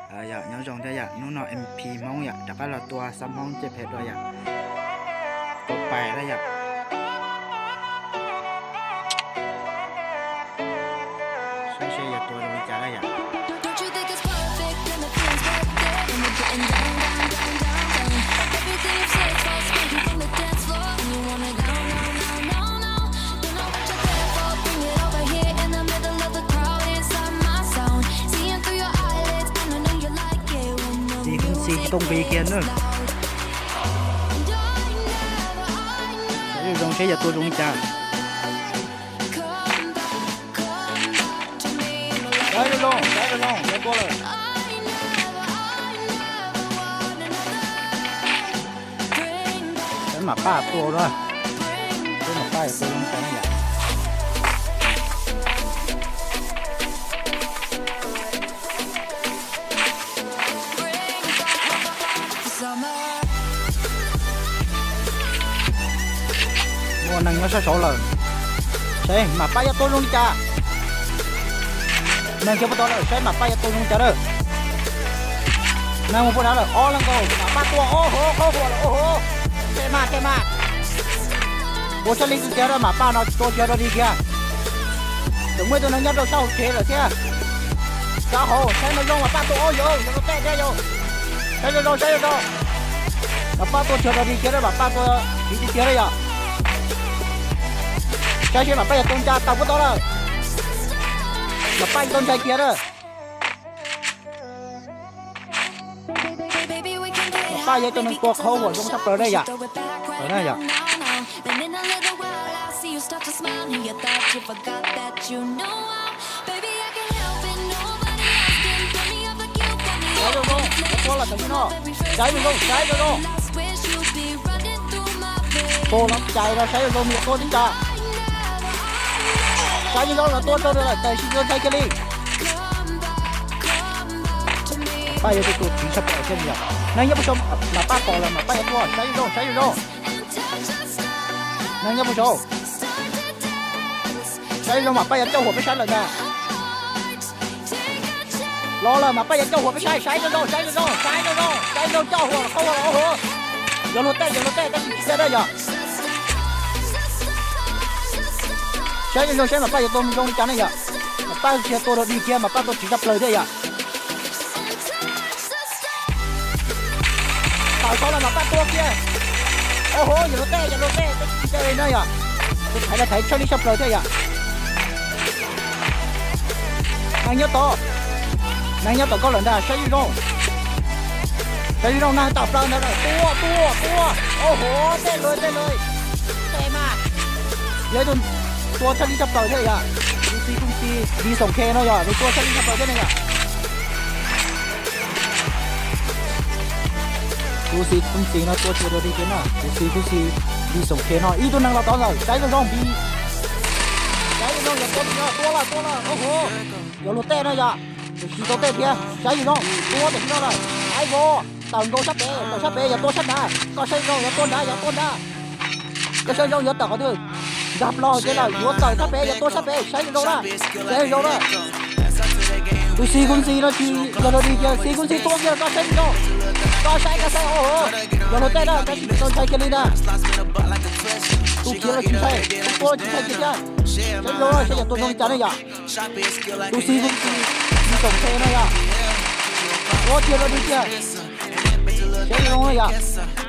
Yog nyob zoo thiab yom, hnub no M P Hmoob yom, rov qab los tua xab Hmoob cej phem dua yom. Tua pais lawm yom. Saib seb yuav tua zoo li cas lawm yom. Xi kuj xi tau nqis kiag na. Saib zoo zoo seb yuav tua zoo li cas. Saib zoo zoo, saib zoo zoo, yuav tua lawm. Saib mam paj tua na. Saib mam paj yuav tua zoo li cas na yom. Muaj neeg nyob sab saud lawm. Saib mam paj yuav tua zoo li cas. Neeg khiav puag tod lawm, saib mam paj yuav tua zoo li cas na. Neeg mus puag tod lawm, ob leeg nkaus, mam paj tua, ob hov, qhov huam lawm, ob hov. Tej mas, tej mas. Tua tshaj li tiag tiag na, mam paj no tua tsis yog dog dig kiag. Tseem muaj ib tug neeg nyob rau sab hauv tsev lawm thiab. Sab hauv, saib no zoo mam paj tua, ob yog, yog tua tej thiab yog. Saib zoo zoo, saib zoo zoo. Mam paj tua tsis yog dog dig kiag na, mam paj tua tsis tiag tiag na yom. Saib seb mam paj yuav tua cas, tawm puag tod lawm. Mam paj yuav tua ntshai kiag na. Mam paj yog ib tug neeg tua qhov huam zoo tshaj plaws na yom. Saib zoo zoo, yuav tua los tam sim no. Saib zoo zoo, saib zoo zoo. Tua los cais los saib zoo zoo yuav tua li cas. Saib zoo zoo los tua rau lawm tam sim no ntshai kiag li. Paj yuav tua tus txiv tshaj plaws thiab yom. Neeg nyob puag saud, mam paj pom lawm mam paj yuav tua, saib zoo zoo, saib zoo zoo. Neeg nyob puag saud, saib zoo zoo mam paj yuav cauj huam peb saib lawm ntag. Los lawm mam paj yuav cauj huam peb saib, saib zoo zoo, saib zoo zoo, saib zoo zoo, saib zoo zoo cauj huam qhov huam los, ob hov. Yuav luag tej, yuav luag tej, tab sis tsis tej dab yom. Saib zoo zoo saib mam paj yuav tua zoo li cas ne yom. Mam paj tsis yog tua dog dig kiag, mam paj tua tsis tshaj plaws thiab yom. Tawm saud los mam paj tua kiag. Ob hov, yuav luag tej, yuav luag tej, tab sis tsis tej li na yom. Tus thaiv los thaiv tshaj li tshaj plaws thiab yom. Neeg nyob tod, neeg nyob tom koj lawm ntag, saib zoo zoo. Saib zoo zoo, neeg tawm plaws ntawd lawm, tua tua tua. Ob hov, tej lawm tej lawm. Tej mas. Yog ib tug tua tshaj li tshaj plaws thiab yom. Tus xis kuj xis Li Xoom Khe no yom, nws tua tshaj li tshaj plaws thiab ne yom. Tus xis kuj xis no tua tsis dog dig kiag na, tus xis kuj xis Li Xoom Khe no ib tug neeg los tod lawm, saib zoo zoo Li. Saib zoo zoo, yuav tua, tua lawm tua lawm, ob hov. Yuav luag tej no yom, tus xis tua tej thiab, saib zoo zoo, tua tam sim no lawm, saib vos, tawm nkaus sab pem, tawm sab pem, yuav tua sab nrad, koj saib zoo, yuav tua nrad, yuav tua nrad. Koj saib zoo, yuav tawm qhov twg, nkag plaws ces lawm, yuav tawm sab pem, yuav tua sab pem, saib zoo zoo na, saib zoo zoo na. Tus xis kuj xis no tsis yog dog dig kiag, xis kuj xis tua kiag, koj saib zoo zoo, koj saib, koj saib, ob hov. Yuav luag tej na, tab sis tsis tau ntshai kiag li ntag. Tus khiav los tsis ntshai, tus tua tsis ntshai kiag thiab. Saib zoo, saib yuav tua zoo li cas ne yom. Tus xis kuj xis Li Xoom Khe no yom. Tua tsis yog dog dig kiag. Saib zoo zoo na yom.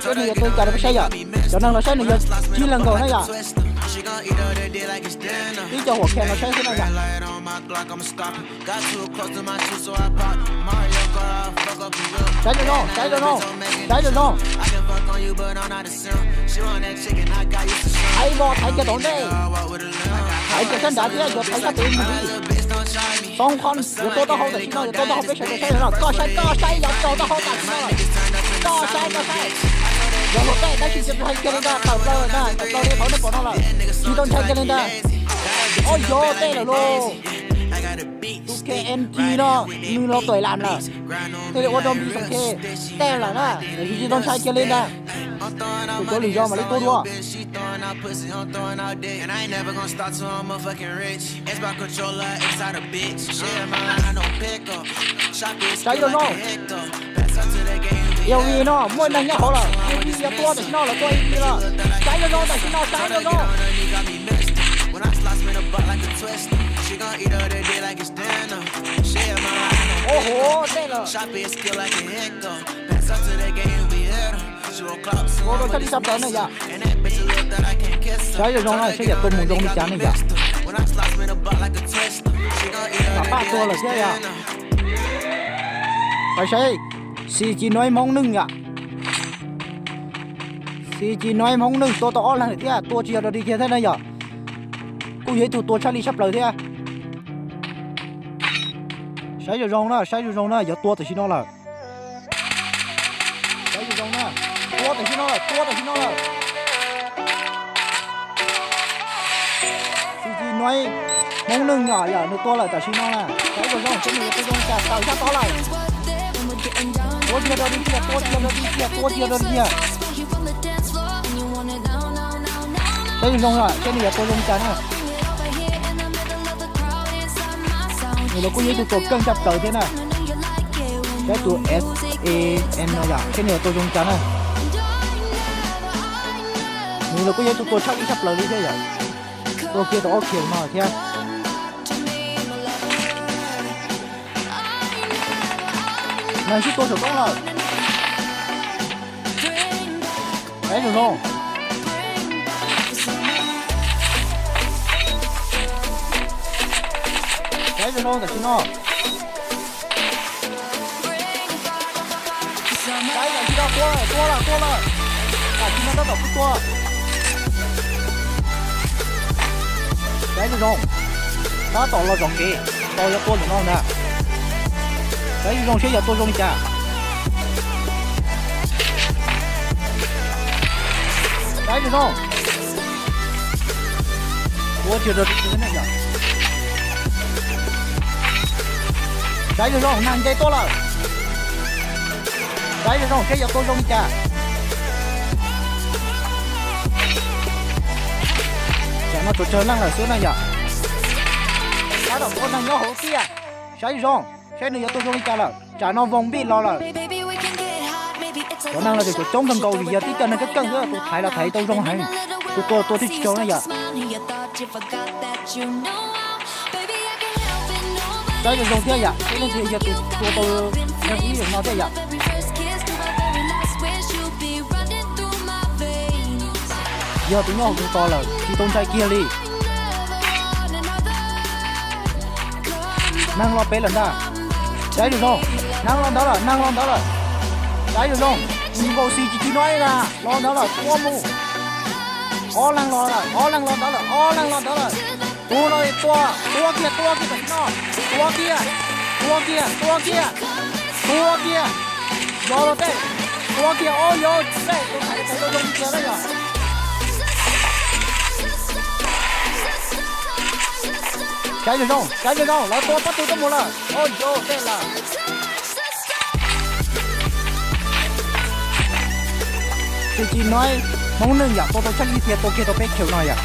Saib nws yuav tua li cas rau peb saib yom. Cov neeg no saib nws yog tsib leeg nkaus na yom. Ib co huam khe no saib xwb na yom. Saib zoo zoo, saib zoo zoo, saib zoo zoo. Thaiv vos, thaiv kiag tom ntej. Thaiv kiag sab nrad thiab, yuav thaiv sab pem mus li. Toob qhov yuav tua taub hau tam sim no, yuav tua taub hau peb sawv daws saib no, koj saib, koj saib, yuav tua taub hau tam sim no. Koj saib, koj saib. Yuav luag tej tab sis tsis tau ntshai kiag li ntag, tawm plaws lawm ntag, tawm plaws li qhov nej pom no lawm, tsis tau ntshai kiag li ntag. Ob yog tej lawm lauj. Tus K N G no, nws los tuam lam lawm, thiaj li ua rau Npis Xoom Khe tag lawm na, tiam sis tsis tau ntshai kiag li ntag. Kuv cov lwm zaus mam li tua dua. Saib zoo zoo. Eo vi no muaj neeg nyob hauv lawm, eo vi yuav tua tam sim no lawm, tua eo vi lawm. Saib zoo zoo tam sim no, saib zoo zoo. Ua huv dej lawm. Ua rau tshaj li tshaj plaws na yom. Saib zoo zoo na, saib yuav tua mus zoo li cas ne yom. Mam paj tua lawm thiab yom. Pab saib, Xi Ci Nuaib Hmoob Neej yom. Xi Ci Nuaib Hmoob Neej tua tau ob leeg lawm thiab, tua tsis yog dog dig kiag thiab na yom. Kuj yog ib tug tua tshaj li tshaj plaws thiab. Saib zoo zoo na, saib zoo zoo na, yuav tua tam sim no lawm. Saib zoo zoo na, tua tam sim no lawm, tua tam sim no lawm. Xi Ci Nuaib Hmoob Neej yom, yom nws tua lawm tam sim no na. Saib zoo zoo, saib nws yuav tua zoo li cas, tawm sab tod lawm. Tua tsis yog dog dig kiag, tua tsis yog dog dig kiag, tua tsis yog dog dig kiag. Saib zoo zoo na, saib nws yuav tua zoo li cas na. Nws los kuj yog ib tug tua keej tshaj plaws thiab na. Saib tus S A N no yom, saib nws yuav tua zoo li cas na. Nws los kuj yog ib tug tua tshaj li tshaj plaws li thiab yom. Tua kiag tau ob khiaus no thiab. Neeg sib tua saum roob lawm. Saib zoo zoo. Saib zoo zoo tam sim no. Saib tam sim no tua lawm, tua lawm, tua lawm. Tam sim no tab tom kuj tua. Saib zoo zoo. Tab tom los zov kev, tos yuav tua ntawm no ntag. Saib zoo zoo seb yuav tua zoo li cas. Saib zoo zoo. Tua tsis yog dog dig kiag ne yom. Saib zoo zoo, neeg nce tuaj lawm. Saib zoo zoo seb yuav tua zoo li cas. Tsam no tsuas tsawg leej lawm xwb na yom. Tab tom tua neeg nyob hauv tiaj. Saib zoo zoo seb nws yuav tua zoo li cas lawm. Tsam no Voos Npij los lawm. Cov neeg los tseem coob kawg nkaus vim yog tib co neeg keej keej xwb, tus thaiv los thaiv tau zoo heev, tus tua tua twb tsis raug na yom. Saib zoo zoo thiab yom, seb leej twg yog tus tua tau neeg ib zaug no thiab yom. Yog tus nyob hauv tus tos lawm tsis tau ntshai kiag li. Neeg los pem lawm ntag. Saib zoo zoo, neeg los ntawd lawm, neeg los ntawd lawm. Saib zoo zoo, nkaus Xi Ci Ci Nuaib na, los ntawd lawm, tua mus. Ob leeg los lawm, ob leeg los ntawd lawm, ob leeg los ntawd lawm. Tus no tua, tua kiag, tua kiag tam sim no. Tua kiag, tua kiag, tua kiag, tua kiag. Yog los tej, tua kiag, ob yog tej, tus thaiv tau zoo kiag na yom. Saib zoo zoo, saib zoo zoo, lawv tua pab tug tuaj mus lawm, ob yog tej lawm. Xi Ci Nuaib Hmoob Neej yom, tua tau tshaj li thiab, tua kiag tau peb khiaus no yom.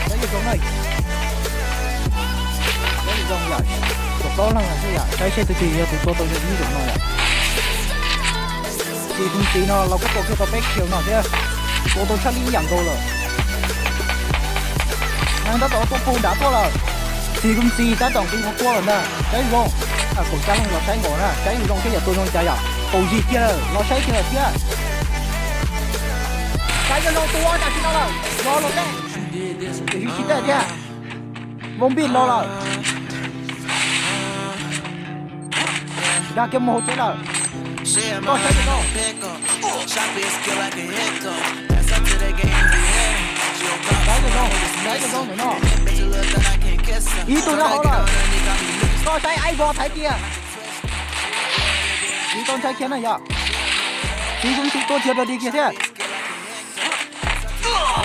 Saib zoo zoo na. Saib zoo zoo yom, tsuas plaub leeg lawm xwb yom, saib seb tus twg yog tus tua tau zoo ib zaug no yom. Xi Ci Nuaib no los kuj tua kiag tau peb khiaus no thiab, tua tau tshaj li ib yam nkaus lawm. Neeg tab tom tuaj pug nrad tuaj lawm. Xi Ci Nuaib tab tom nqis nkaus tuaj lawm ntag, saib zoo zoo. Kaum xya leej los saib nkaus na, saib zoo zoo seb yuav tua zoo li cas yom. Kaum yim kiag lawm, los saib kiag lawm thiab. Saib zoo zoo, tua tam sim no lawm, los los tej. Tsis sib tej thiab. Voos Npij los lawm. Nkag kiag mus hauv tsev lawm. Koj saib zoo zoo. Saib zoo zoo, saib zoo zoo ntawm no. Ib tug nyob hauv lawm. Koj saib aib vos thaiv kiag. Tsis tau ntshai kiag na yom. Tsis zoo tsis tua tsis yog dog dig kiag thiab.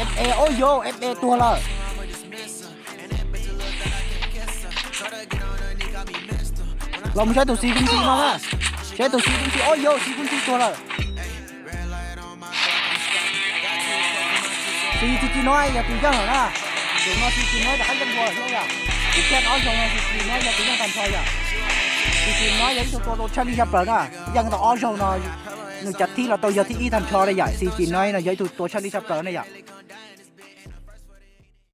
F A, ub yov, F A tuag lawm. Los mus saib tus xi kub ntxi no na. Saib tus xi kub ntxi, ob yawg xi kub ntxi tuag lawm. Xi tsis tsis no yog tus yawg lawm na. Tus no tsis tsis no rov qab yeej dua lawm thiab yom. Kuv piav ob zaug no tsis tsis no yog tus yeej tag nrho yom. Tsis tsis no yog ib tug tua tau tshaj lij tshaj plaws na. Yeej tau ob zaug no, nws cav thib los tau yog thib ib tag nrho na yom. Tsis tsis no no yog ib tug tua tshaj lij tshaj plaws na yom.